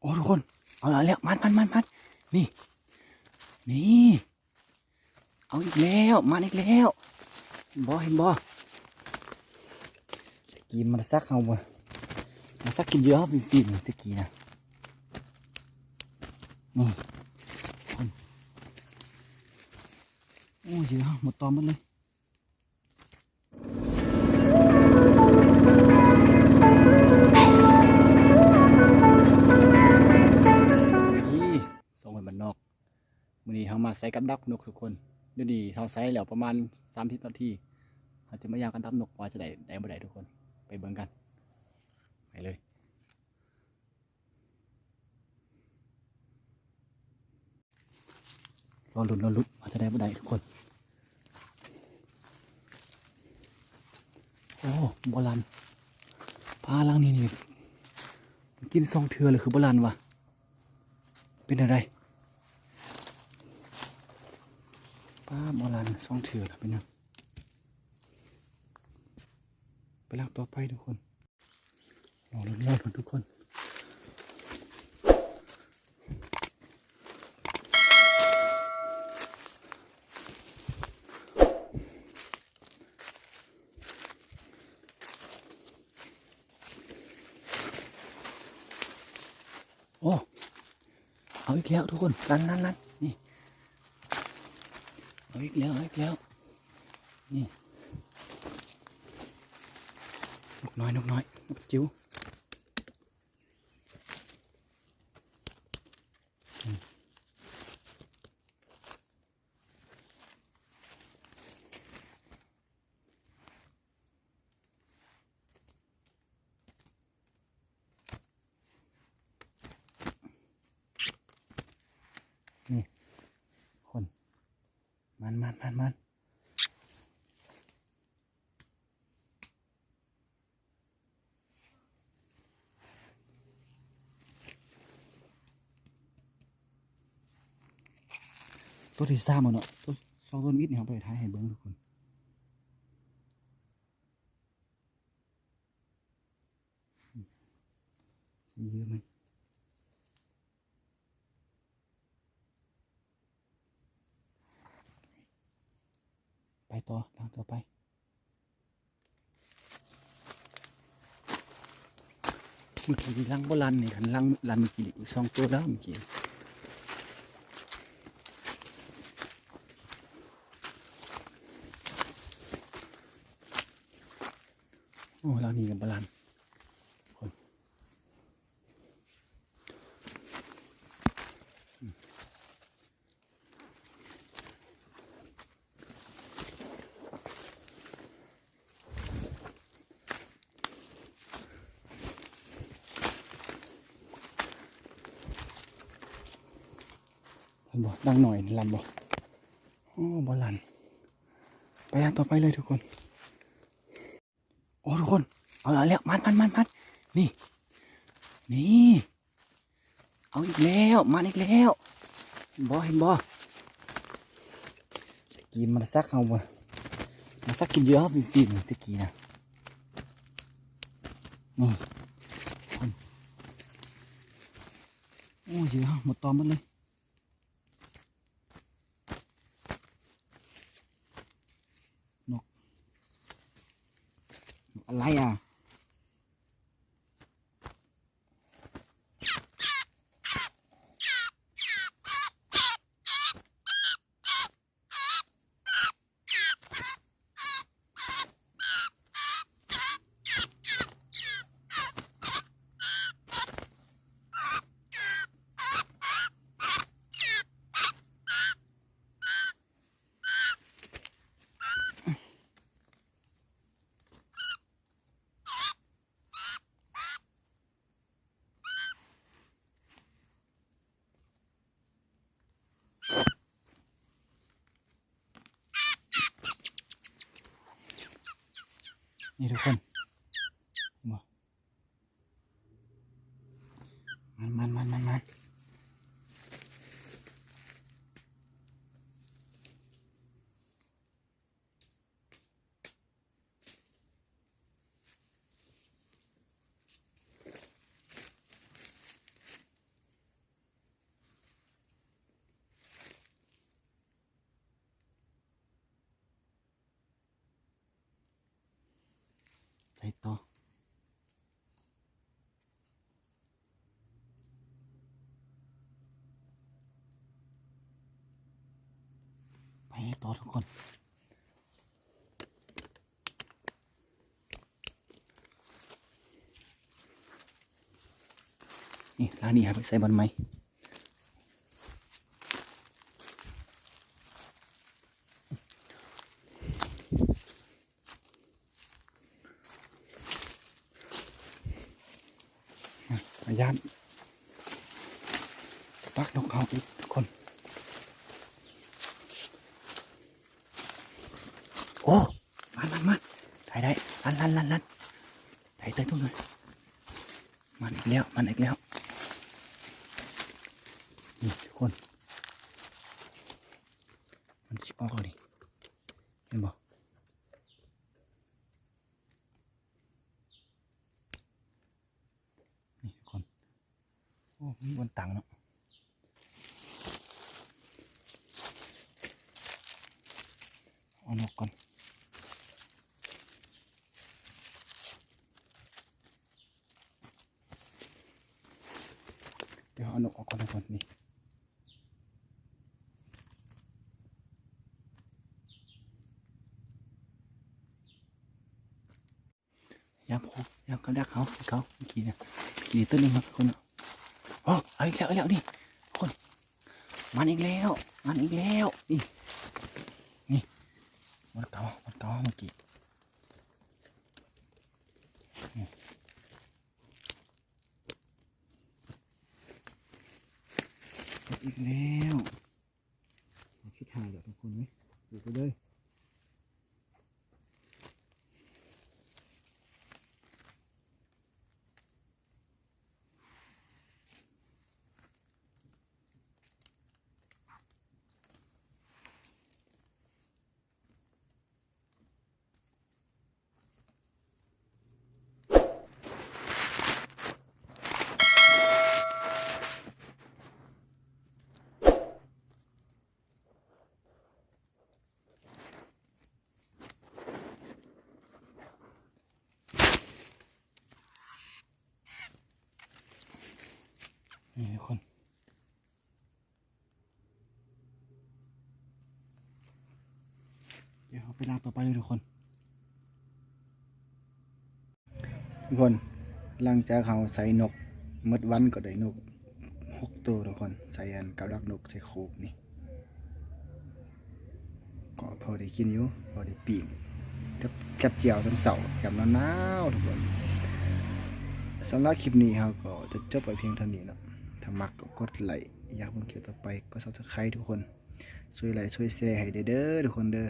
ໂອ້ ທຸກຄົນ ເອົາ ເອົາແລ້ວ ມາ ມາ ມາ ມາ ນີ້ ນີ້ ເອົາອີກແລ້ວ ມາອີກແລ້ວ ເຫັນບໍ່ ເຫັນບໍ່? ຕະກີ້ມັນສັກເຮົາບໍ່ ມັນສັກກິນເຫຍື່ອເຮົາ ປີນໆ ຕະກີ້ນະ ນີ້ ໂອ້ ເຫຍື່ອເຮົາໝົດຕອມໝົດເລີຍ. ນີ້ ສອງຄົນບ້ານນອກ ມື້ນີ້ເຮົາມາໃສ່ກັບດັກນົກທຸກຄົນ. ດຽວນີ້ເຮົາໃສ່ແລ້ວປະມານສາມສິບນາທີ ເຮົາຈະມາຍ່າງກັບດັກນົກວ່າຈະໄດ້ ໄດ້ບໍ່ໄດ້ທຸກຄົນ ໄປເບິ່ງກັນ ໄປເລີຍ. ລໍລຸ້ນ ລໍລຸ້ນ ວ່າຈະໄດ້ບໍ່ໄດ້ທຸກຄົນ. ໂອ້ ບໍ່ລັ່ນ ປາຫຼັງນີ້ນີ້ ກິນສອງເທື່ອເລີຍ ຄືບໍ່ລັ່ນວະ ເປັນແນວໃດ? ປາ ບໍ່ລັ່ນສອງເທື່ອລະ ເປັນຫຍັງ? ໄປຫຼັງຕໍ່ໄປທຸກຄົນ. ລໍລຸ້ນ ລໍລຸ້ນທຸກຄົນ. ໂອ້ ເອົາອີກແລ້ວທຸກຄົນ ລັນ ລັນ ລັນ ນີ້ ເອົາອີກແລ້ວ ເອົາອີກແລ້ວ ນີ້ ນົກນ້ອຍ ນົກນ້ອຍ ນົກຈິ້ວ. ນີ້ ຄົນ ມານ ມານ ມານ ມານ. ໂຕທີສາມແລ້ວເນາະ ໂຕສອງໂຕນີ້ເຮົາໄປຖ່າຍໃຫ້ເບິ່ງທຸກຄົນ. ໃສ່ເຫຍື່ອມັນ ໄປຕໍ່ ຫຼັງຕໍ່ໄປ. ເມື່ອກີ້ຫຼັງບໍ່ລັ່ນນີ້ ຄັນຫຼັງລັ່ນເມື່ອກີ້ນີ້ ສອງໂຕແລ້ວເມື່ອກີ້. ໂອ້ ຫຼັງນີ້ກໍບໍ່ລັ່ນ. ເຫັນບໍ່? ດັງໜ້ອຍລຳບໍ່? ໂອ້ ບໍ່ລັ່ນ. ໄປຫາຕໍ່ໄປເລີຍທຸກຄົນ. ໂອ້ ທຸກຄົນ ເອົາ ເອົາແລ້ວ ມາ ມາ ມາ ມາ ນີ້ ນີ້ ເອົາອີກແລ້ວ ມາອີກແລ້ວ ເຫັນບໍ່ ເຫັນບໍ່? ຕະກີ້ມັນສັກເຮົາບໍ່ ມັນສັກກິນເຫຍື່ອເຮົາ ປີນໆ ຕະກີ້ນະ ນີ້ ໂອ້ ເຫຍື່ອເຮົາໝົດຕອມໝົດເລີຍ. ນົກ ນົກອາໄລອະ? ນີ້ທຸກຄົນ ເຫັນບໍ່? ມານ ມານ ມານ ມານ. ໂ ໄປຕໍ່ ໄປຕໍ່ທຸກຄົນ. ນີ້ ລາງນີ້ເອົາໄປໃສ່ບ່ອນໃໝ່. ອາ ຢ້ານ ດັກນົກເຮົາອີກທຸກຄົນ. ໂອ້ ມາ ມາ ມາ ໄດ້ ໄດ້ ລັນ ລັນ ລັນ ລັນ ໄດ້ ໄດ້ ທຸກຄົນ ມາອີກແລ້ວ ມາອີກແລ້ວ. ນີ້ທຸກຄົນ ມັນຊິອອກແລ້ວນີ້ ເຫັນບໍ່? ນີ້ທຸກຄົນ ໂອ້ ມີບ່ອນຕັ້ງເນາະ ເອົານົກກ່ອນ ດຽວເອົານົກອອກກ່ອນທຸກຄົນ ນີ້. ຍາມ ໂອ້ ຍາມກັບດັກເຮົາ ເຂົາ ເມື່ອກີ້ນະ ກີ້ຕົວໜຶ່ງເນາະ ທຸກຄົນເນາະ. ໂອ້ ເອົາອີກແລ້ວ ເອົາອີກແລ້ວ ນີ້ ທຸກຄົນ ມັນອີກແລ້ວ ມັນອີກແລ້ວ ນີ້ ນີ້ ມັນເກົ່າ ມັນເກົ່າເມື່ອກີ້ ນີ້ ອີກແລ້ວ. ເອົາ ສຸດທ້າຍແລ້ວທຸກຄົນເອີຍ ເອົາໄປເລີຍ. ນີ້ທຸກຄົນ ດຽວເຮົາໄປຫຼັງຕໍ່ໄປເລີຍທຸກຄົນ. ທຸກຄົນ ຫຼັງຈາກເຮົາໃສ່ນົກໝົດວັນ ກໍໄດ້ນົກຫົກໂຕທຸກຄົນ ໃສ່ອັນກັບດັກນົກໃສ່ໂຄກນີ້ ກໍພໍໄດ້ກິນຢູ່ ພໍໄດ້ປີ້ງກັບ ກັບແຈ່ວຕອນເຊົ້າ ຍາມໜາວໆ ທຸກຄົນ. ສຳລັບຄລິບນີ້ເຮົາກໍຈະຈົບໄວ້ພຽງເທົ່ານີ້ເນາະ ຖ້າມັກກໍກົດໄລ້ ຢາກເບິ່ງຄລິບຕໍ່ໄປກໍ Subscribe ທຸກຄົນ ຊ່ວຍໄລ້ຊ່ວຍແຊໃຫ້ແດ່ເດີທຸກຄົນເດີ.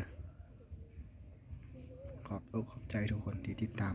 ຂອບອົກຂອບໃຈທຸກຄົນທີ່ຕິດຕາມ